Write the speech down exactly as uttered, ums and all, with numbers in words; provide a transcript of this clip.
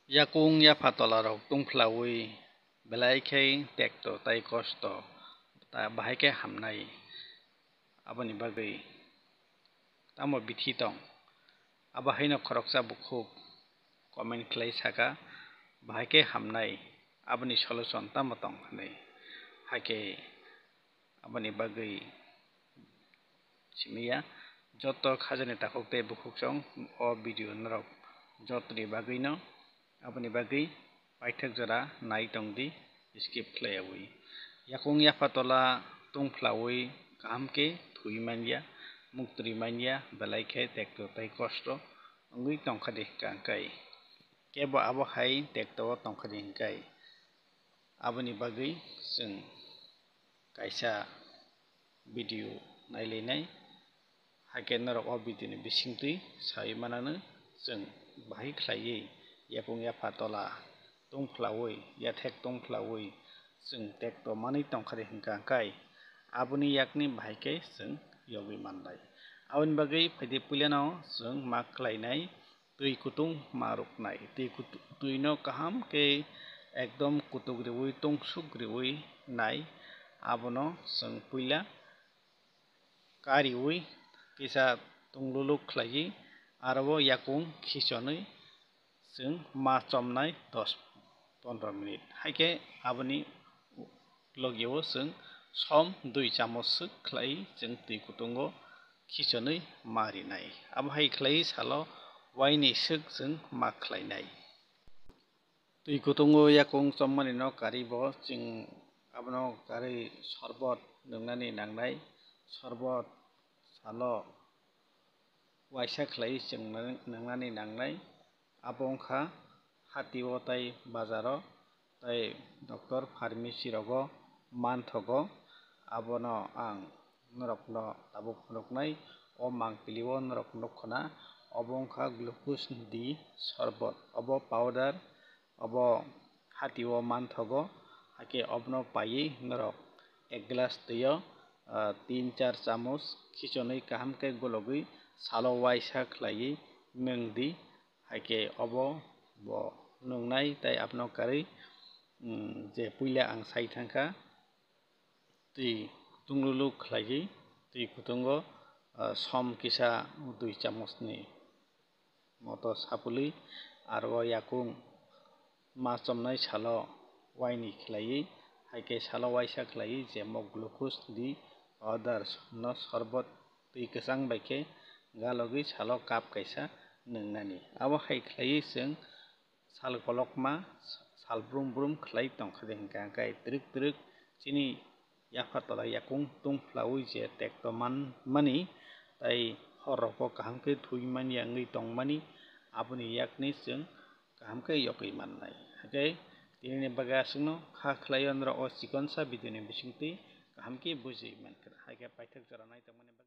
Yakung yapha tolarok tungphlaui belai khe tekto tai kosto, ta bahai khe hamnai. Aboni bagwi tamo bithi tong? Abo haino khoroksa bukhuk comment khlai saka, bahai khe hamnai, aboni solution tamo tong hwnwi. Hakhe aboni bagwi simiya joto khajani takhuk tei bukhuk chwng o video norok jotoni bagwino aboni bagwi paithak jora nai tong di, skip khlaiyaui. Yakung yapha tola tungphlaui kaham khe thwi manya, muktwi manya, belai khe tekto tai kosto wngwi tongkha di hwnkha hwnkhe. Kebo abo hai tekto o tongkha di hwnkhe aboni bagwi chwng kaisa video nailainai. Hakhe norok o video ni bisingtwi saui manano, chwng bahai khlaiwi yakung yapha tola tungphlaui, yathek tungphlaui chwng tekto manwi tongkha di hwnkha hwnkhe aboni yakni bahai khe chwng yogwi manlai. Aboni bagwi phaidi puilano chwng ma khlainai twi kutung ma rwknai. Twi kutu-, twino kaham khe ekdom kutuk riui, tungsuk riui nai. Abono chwng puila kariui kisa tungluluk khlaiwi, aro o yakung khichonwi chwng ma chomnai dos pondro minute. Haikhe aboni logio chwng som dui chamos swk khlai chwng twi kutungo khichonwi ma rinai. Abo hai khlai salo waini swk chwng ma khlainai. Twi kutungo yakung chommani no kari bo chwng abono kari sorbot nwngnani nangnai. Sorbot salo waisa khlai chwng nang-, nwngnani nangnai. Abo wngkha hatio tai bazaro tai doctor pharmacy rogo manthogo. Abono ang norokno tabuk phunuknai, o mangpili o norok nukho na, obo wngkha glucose D sorbot, obo powder, obo hatio manthogo, hakhe obono paiwi norok ek glass twio, ah, tin char chamos khichonwi kaham khe gologwi salo waisa khlaiwi nwng di, hakhe obo bo nwngnai. Tai abono karwi, mm, je puila ang sai thangkha, twi tungluluk khlaiwi twi kutungo, ah, som kisa dui chamosni moto sapului, aro o yakung ma chomnai salo waini khlaiwi, hakhe salo waisa khlaiwi je mo glucose D powder no sorbot twi kwchang bai khe galogwi salo cup kaisa nwngnani. Abo hai khlaiwi chwng sal kolokma, sal brum brum khlai tongkha de hwnkha, hwnkhe twrwk twrwk chini yapha tola yakung tungphlaui je tekto man-, mani, tai hor rogo kaham khe thwi manya wngwi tongmani, aboni yakni chwng kaham khe yogwi mannai. Hwnkhe tinini bagwi aswkno kha khlaio norok o chikonsa video ni bisingtwi kaham khe buji mankha. Hai khe paithak jora nai tongmani bagwi